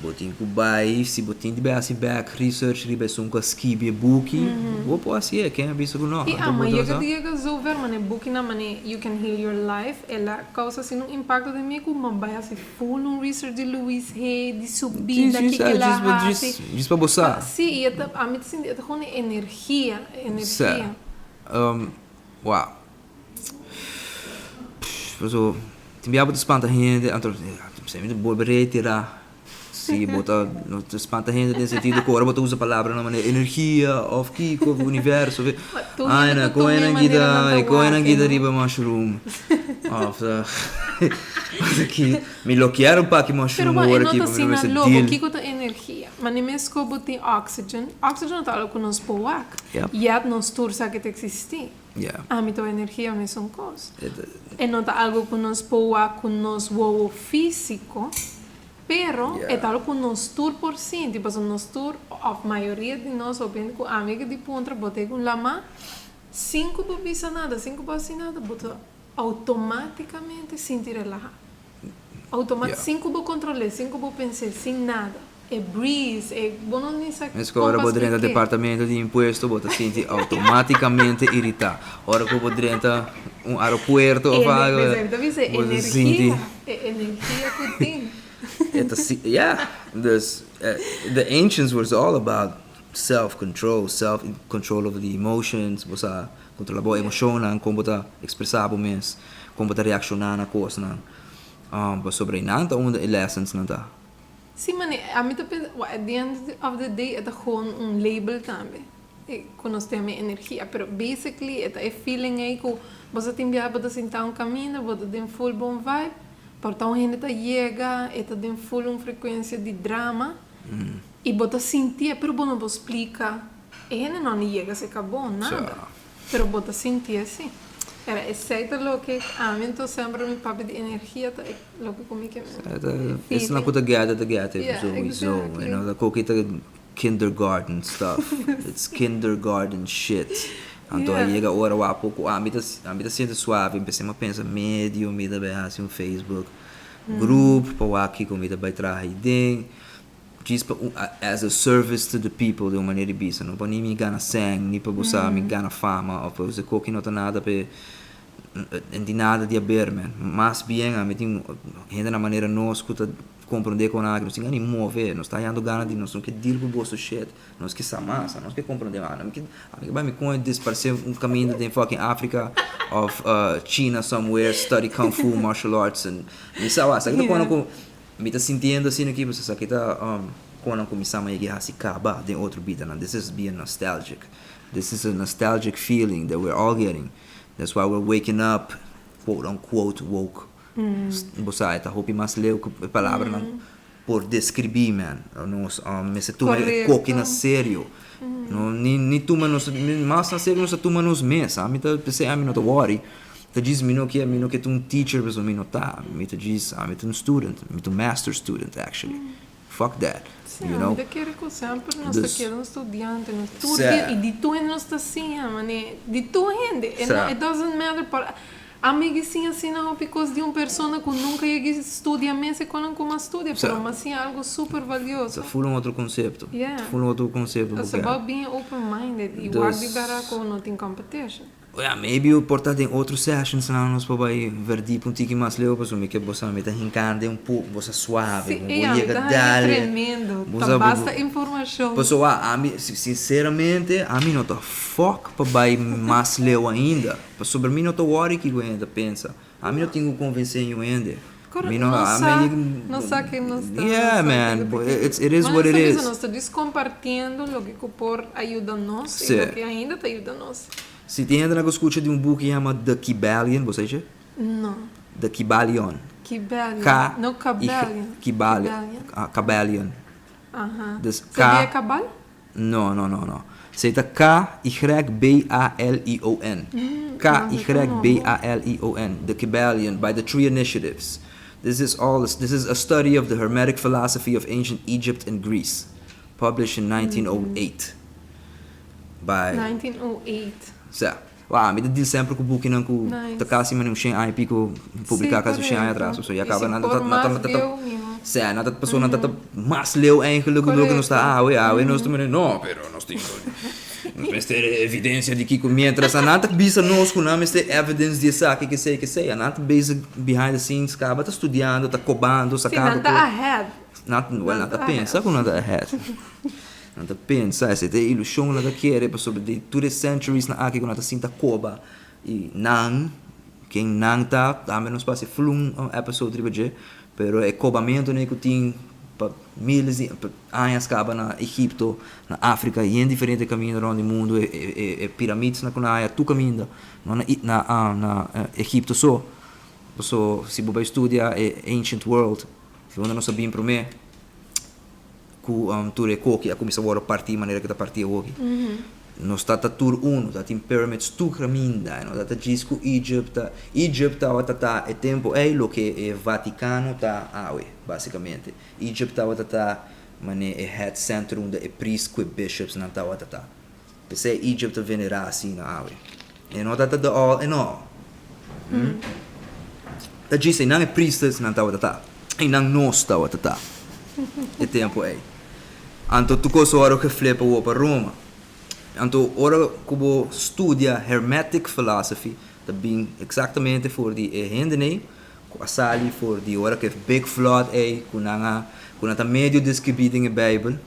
Bo tin ku bai, si bo tin di bai hasi bek research riba esun ku a skibi e buki, bo por hasi e, ken a bisa ku no? I Anto ama bo ta yega sa. di yega zover mane bukinan mane You Can Heal Your Life, el a causa asina un impacto den mi ku mi a bai hasi full un research di Louise Hay, di su Djis, bida, djis, kiko el a djis, hasi. djis, djis pa bo sa. Si, i e ta, ami ta sinti e ta gewoon e energia, e Sa. energia. Wow. Paso tin bia bo ta spanta hende anto mi ta bolbe reitera si bo ta no ta spanta hende den sentido ku ora bo ta usa palabranan manera energia òf kiko òf universo Tur hende ta tuma e manera nan ta koe nan wak kita no. riba mushroom òf mi lo kier un paki Pero mushroom wak e awor no aki ta pa mi no asina mester loco deal. kiko ta energia mane mes ku bo tin oxygen oxygen no ta algo ku nos por wak yet nos tur sa ke ta existi. Ami ta energia mesun kos. E no ta algo ku nos por wak ku nos wowo físiko, pero e ta algo ku nos tur por sinti, pasobra nos tur, òf mayoria di nos, hopi hende ku ami ke di puntra bo ta un lamá, sin ku bo bisa nada, sin ku bo hasi nada, bo ta outomátikamente sinti relahá. Outomat, sin ku bo kontrol'é, sin ku bo pens'é, sin nada. E breeze, e bo no ni sa Mes ku ora kon bo pa drenta splik'é. departamento di impuesto bo ta sinti automáticamente iritá. Ora ku bo drenta un aeropuerto of Ene, algo p'esei mi ta bisa e bo ta sinti. energia, e energia ku tin. E ta si, yeah. Dus the ancients was all about self control, self control over the emotions, bo sa controla bo emocionnan, kon bo ta expresa bo mes, kon bo ta reacciona na kosnan. Pasobra einan ta unda e lessonsnan ta. Sí, mane, ami ta pensa, well, at the end of the day e ta gewoon un label tambe, e ku nos ta yama e energia, pero basically e ta e feeling ei ku bo sa tin biaha bo ta sinta un kaminda, bo ta den full bon vibe, pero ta un hende ta yega, e ta den full un frekuensia di drama, i bo ta sintié, pero bo no por splika, e hende no a ni yega serka bo, nada. Pero bo ta sinti así. Era esei ta loke ami anto semper mi papia di energia ta e loke ku mi ke men. Esnan ku ta gète ta gète sowieso. You know, ta koki ta kindergarten stuff. It's kindergarten shit. Anto a yega ora wak poko ami ta ami ta sinti suave empesé mi a pensa medio mi ta bai hasi un Facebook group pa wak kiko mi ta bai traha aiden. Djis pa un as a service to the people den un manera di bisa no pa ni mi gana sèn ni pa bo sa mi gana fama of pa bo sa koki no ta nada p'e en tin nada di haber men mas bien ami tin hende na manera nos ku ta komprondé kon aki nos tin gana di move nos ta hayando gana di nos no ke deal ku boso shit nos ke sa mas nos ke komprondé mas ami ke ami ke bai mi kon disparsé un kaminda den fucking Africa of China somewhere study kung fu martial arts and mi sa wak sa ki ta pone ku Mi ta sintiendo asina aki pasobra esaki ta konan ku mi sa ma yegi hasi kaba den otro bidanan. This is being nostalgic. This is a nostalgic feeling that we're all getting. That's why we're waking up, quote unquote woke. Bo sa e ta hopi mas leu ku e palabranan por deskribí man. Nos mester tuma e koki na serio. No ni ni tuma nos mas na serio nos ta tuma nos mes. Ami ta p'esei ami no ta worry. Ta djis mi no ke mi no ke ta un teacher pasobra mi no ta. Mi ta djis ami ta un student, mi ta un master student actually. Fuck that, Sí, you know. ami ta kere ku semper nos ta Dus keda un studiante, nos tur Sa. dia i di tur hende nos ta siña, manera di tur hende, e no Sa. it doesn't matter por ami ke siña asina hopi kos di un persona ku nunka yega studia mes e konan ku mas studia, Sa. pero mi a siña algu super Ta valioso. full un otro konsepto. Ta Yeah. full un otro konsepto It's bo kere. about being open minded i wak di Dus. bera ku no tin competition. Ya, maybe por ta den otro sessions nan nos por bai verdiep un tiki mas leu pasobra mi ke bo sa mi ta hinká den un poco bo sa suave Sí, bo ya, mi yega ta haña dale tremendo. bo Ta sa bo basta informashon. Pasobra ami sinceramente ami no ta fuck pa bai mas leu ainda pasobra mi no ta worry kiko hende ta pensa ami no tin ku konvensé niun hende Correcto. mi no Nos ami sa, nos sa ken nos ta, nos yeah sa man kiko ta kiko. it's it is Mas what nos it ta bisa is. nos ta djis compartiendo loke ku por a yuda nos i Sí. loke ainda ta yuda nos. Si tin hendenan ku skucha di un buki yama The Kybalion, bo sa esei? No. The Kybalion. Kybalion. K No Y Kabalion. Kybalion. Kybalion. Ah, Kabalion. Aha. Dus Sa di e K. kabal? No, no, no, no. Esei ta K Y B A L I O N. K No, Y esei ta B nobo. A L I O N. The Kybalion by the Three Initiatives. This is all this is a study of the Hermetic philosophy of ancient Egypt and Greece, published in 1908. By. 1908. Sa. Wou, mi ta deal semper ku bukinan ku ta Nice. kasi manera un shen aña i piko Sí, publiká kasi un shen aña korekto. atras. So ya I kaba si nan ta por nan mas ta nan ta bieu mihó. Sa, nan ta pasobra nan ta ta mas leu eigenlijk ku loke nos ta Korekto. awe. Awe nos ta manera no, pero nos tin ku nos mester evidensia di kiko. Mientras nan ta bisa nos ku nan mester evidence di esaki, kesei, kesei. Nan ta bezig behind the scenes kaba ta studiando, ta kobando, Sí, sakando nan ta ku. ahead. Nan, well, Nan nan ta ta pensa ahead. ku nan ta ahead. Nan ta pensa, esei ta e ilushon ku nan ta kere pasobra di tur e centuries nan aki ku nan ta sinta koba i nan, ken nan ta, tambe nos por hasi ful un episode riba dje, pero e kobamentu nei ku tin pa miles di añas kaba na Egipto, na Afrika, yen diferente kaminda rònt di mundu, e piramids nan ku nan haya tur kaminda, no na na Egipto so, paso si bo bai studia e ancient world, unda nos a bin promé. Ku tur e koki a kuminsá wòrdu partí manera ku ta partí awoki. Nos ta ta tur unu, ta tin pyramids tur kaminda, no ta ta djis ku Egypt ta. Egypt tabata ta e tempu ei loke e Vatikano ta awe, basikamente. Egypt tabata ta manera e head center unda e priest ku e bishops nan tabata ta. P'esei Egypt ta venerá asina awe. E no ta ta the all in all. Ta djis einan e priestess nan tabata ta. Einan nos tabata ta e tempu ei. Anto tur kos ora geflip awor pa Roma. Anto ora ku bo studia Hermetic philosophy ta bin eksaktamente for di e hendenan ku a sali for di ora ku e big flood ei ku nan a ku nan ta medio deskribí den e Beibel,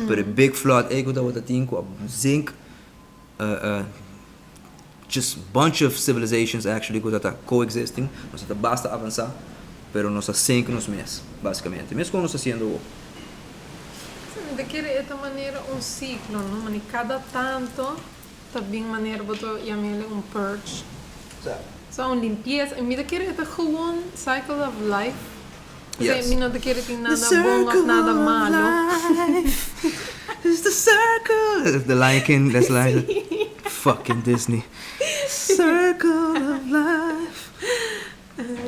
pero e big flood ei ku tabata tin ku a zink just bunch of civilizations actually ku ta coexisting, nos ta basta avansá pero nos a sink nos mes basikamente, mes kon nos ta hasiendo awor. Sí, mi ta kere e ta manera un siklo, no? Mane kada tanto ta bin manera bo ta yam'el un purge. So un limpiesa. Mi ta kere e ta gewoon cycle of life. Yes. Mi no ta kere tin nada bon of nada malo. It's the circle. The Lion King, that's like fucking Disney. Circle of life.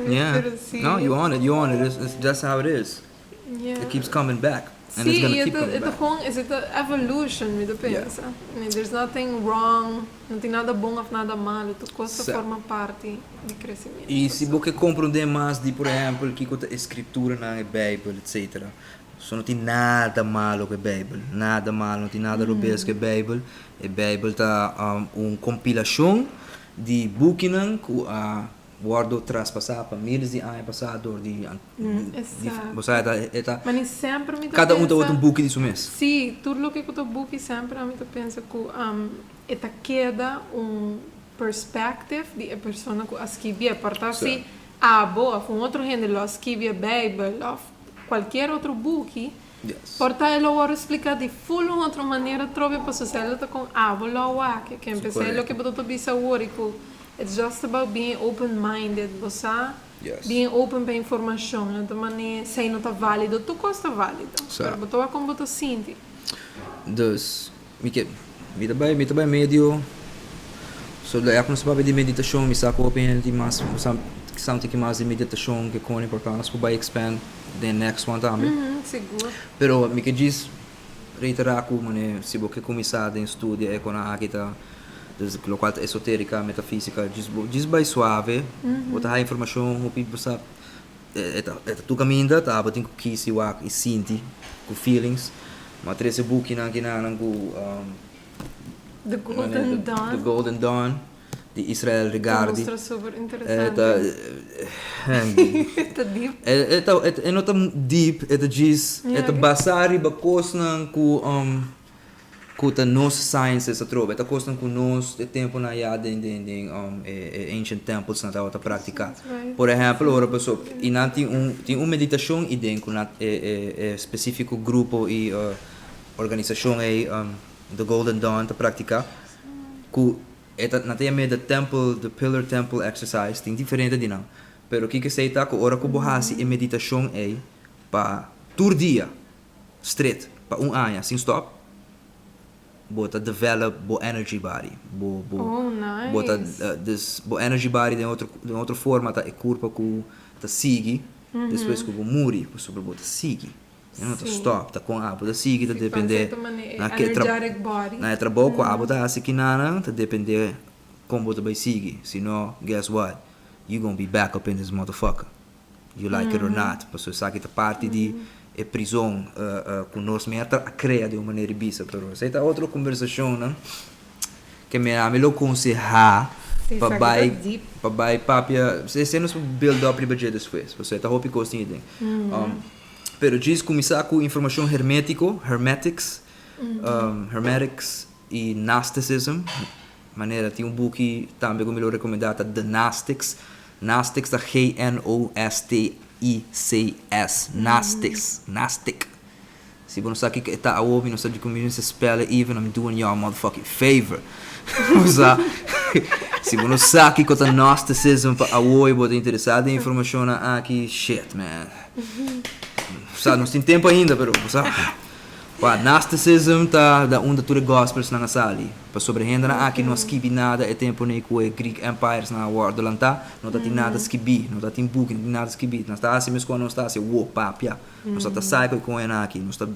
Yeah. No, you on it, you on it. It's, that's how it is. Yeah. It keeps coming back. And it's Sí, gonna e keep ta, coming e ta back. gewoon, is it a evolution, mi ta pensa. I mean, there's nothing wrong, no tin nada bon of nada malo, tur kos ta forma parti di crecimiento. I si bo ke komprondé mas di, por ehèmpel, kiko ta e Skripturanan, e Beibel, etsetera, so no tin nada malo ku e Beibel, nada malo, no tin nada robes ku e Beibel. E Beibel ta un kompilashon di bukinan ku a wòrdu traspasá pa miles di aña pasá dor di, bo sa, e ta, e ta, Ma ni semper mi ta kada un tabata pensa. un buki di su mes. Sí, tur loke ku ta buki semper ami ta pensa ku e ta keda un perspective di e persona ku a skibié. Por ta si abo òf un otro hende lo a skibi e Beibel òf kualkier otro buki, por ta e lo wòrdu spliká di ful un otro manera atrobe pasobra esei lo ta kon abo lo a wak. Ke empesé loke bo ta bisa awor i ku it's just about being open minded, bo sa, being open pa informashon. No ta manera esei no ta válido, tur kos ta válido, pero bo ta wak kon bo ta sinti. Dus, Mi ke, mi ta bai, mi ta bai medio, so ya ku nos papia di meditashon mi sa ku hopi hende tin mas, sa sa un tiki mas di meditashon ke kon importante nos por bai expand den next one tambe. Sigur. Pero mi ke djis reiterá ku manera si bo ke kuminsá den studia e konan aki ta, dus lokual ta esoterika, metafisika, djis bo djis bai suave, bo ta haya informashon hopi bo sa E ta tur kaminda ta abo tin ku kis i wak i sinti ku feelings. Mi a trese bukinan kinanan ku The Golden Dawn. The Golden Dawn di Israel Regardie. Ta mustra super interesante. E ta deep. E no ta deep, e ta djis, e ta basa riba kosnan ku Ku ta nos sciences atrobe, ta kosnan ku nos e tempunan ya den den den e ancient temples nan tabata praktiká. Por ehèmpel ora paso i nan tin un tin un meditashon i den ku nan e e e spesífiko grupo i organisashon ei The Golden Dawn ta praktiká ku e ta nan ta yam'é the temple the pillar temple exercise tin diferente di nan pero kiko esei ta ku ora ku bo hasi e meditashon ei pa tur dia Stret pa un aña sin stop, bo ta develop bo energy body. Bo bo Oh, nice. bo ta dus bo energy body den otro den otro forma ta e kurpa ku ta sigui despues ku bo muri, pasobra bo ta sigui. E no ta stop, ta kon abo ta sigui ta Sí, depende parse ta mane e na ke tra energetic body. na e trabou ku abo ta hasi kinanan ta depende kon bo ta bai sigui, si no guess what, you gonna be back up in this motherfucker. You like it or not, pasobra esaki ta parti di e prizon ku nos mester a krea di un manera di bisa, pero esei ta otro kombersashonnan ke mi ami lo konsehá pa bai pa bai papia, esei nos por build up riba dje despues, pasobra e ta hopi kos tin aden. Pero djis kuminsá ku informashon hermétiko, hermetics, hermetics i gnosticism. Manera tin un buki tambe ku mi lo rekomendá ta The Gnostics. Gnostics ta G-N-O-S-T-I-C-S, Gnostics, Gnostic. Si bo no sa kiko e ta awo, mi no sa di kon mi mester spell it even, I'm doing y'all a motherfucking favor. Bo sa, si bo no sa kiko ta Gnosticism pa awo i bo ta interesá den informashonnan aki, shit man. Bo sa, nos tin tempu ainda pero bo sa. Wak, Gnosticism ta da unda tur e Gospelsnan a sali. Pasobra e hendenan aki no a skibi nada e tempunan ku e Greek Empiresnan a wòrdu lantá, no ta tin nada skibí, no ta tin buki, no tin nada skibí. Nan ta hasi meskos nos ta hasi awor, papia. Nos a ta sa ku e koenan aki, nos ta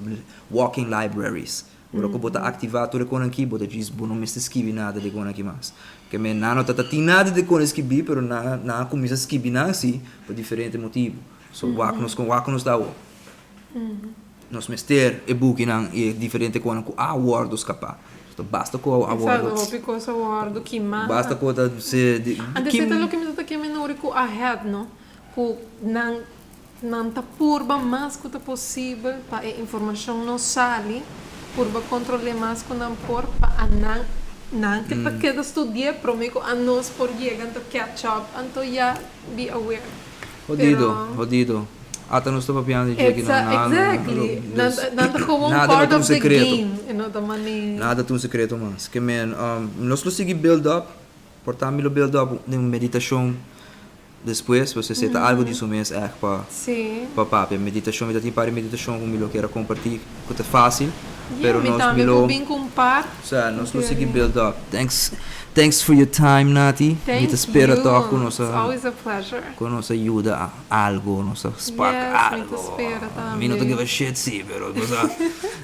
walking libraries. Ora ku bo ta aktivá tur e konan aki, bo ta djis bo no mester skibi nada di e konan aki mas. Ke men nan no ta ta tin nada di e konan skibí, pero nan nan a kuminsá skibi nan si pa diferente motibu. So wak nos kon wak ku nos ta awor. Nos mester e bukinan i e diferente konan ku a wòrdu skapá. Ta basta ku a wòrdu. Exacto, hopi kos a wòrdu kimá. Basta ku ta se di. Antes e ta loke mi ta ta keme nori ku ahead no, ku nan nan ta purba mas ku ta posibel pa e informashon no sali, purba kontrol'é mas ku nan por pa a nan nan ke ta keda studi'é promé ku anos por yega anto catch up anto ya be aware. Hodido, hodido. Ata nos ta papiando di dje aki no nada. Exactly. Nan ta gewoon part of the game. E no ta mane. Nada ta un secreto mas. Ke men, nos lo sigui build up. Por ta mi lo build up den meditacion despues, pasobra esei ta algo di su mes ègt pa pa papia. Meditacion, mi ta tin par di meditacion ku mi lo kier a comparti ku ta facil. Pero nos mi lo. Mi tambe por bin ku un par. Sa, nos lo sigui build up. Thanks, thanks for your time, Nati. Thank Mi ta spera you. tòg ku nos It's a always a pleasure. ku nos a yuda algo, nos a spark Yes, mi ta algo. spera tambe. Mi no ta give a shit si, pero bo sa,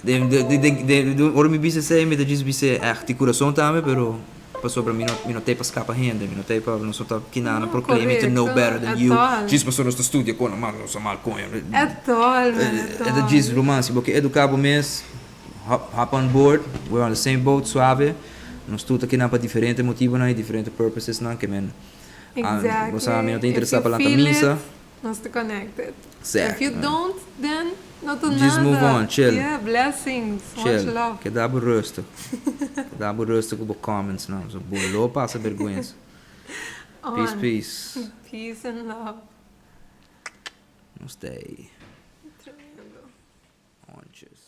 den den den den ora mi bisa esei mi ta djis bis'é ègt di kurason tambe, pero pasobra mi no mi no ta ei pa skapa hende, mi no ta ei pa nos no ta kinana No, proclaiming to know korekto, better than at you, all. djis pasobra nos ta studia kon normal nos a mal koño. At all, man, at E ta djis all. ruman, si bo ke eduká bo mes, Hop hop on board, we're on the same boat suave, nos tur ta kinan pa diferente motibonan y diferente purposesnan ke men Exactly. bo sa mi no ta If interesa you pa lanta feel misa. it, nos ta connected. Exactly. If you don't, then no ta Just move nada. on, chill. Yeah, blessings, much Chill, love. keda bo rustig, keda bo rustig ku bo comments nan, so bo lo pasa berguensa. Peace On. peace. Peace and love. Nos ta ei. Tremendo. Onches.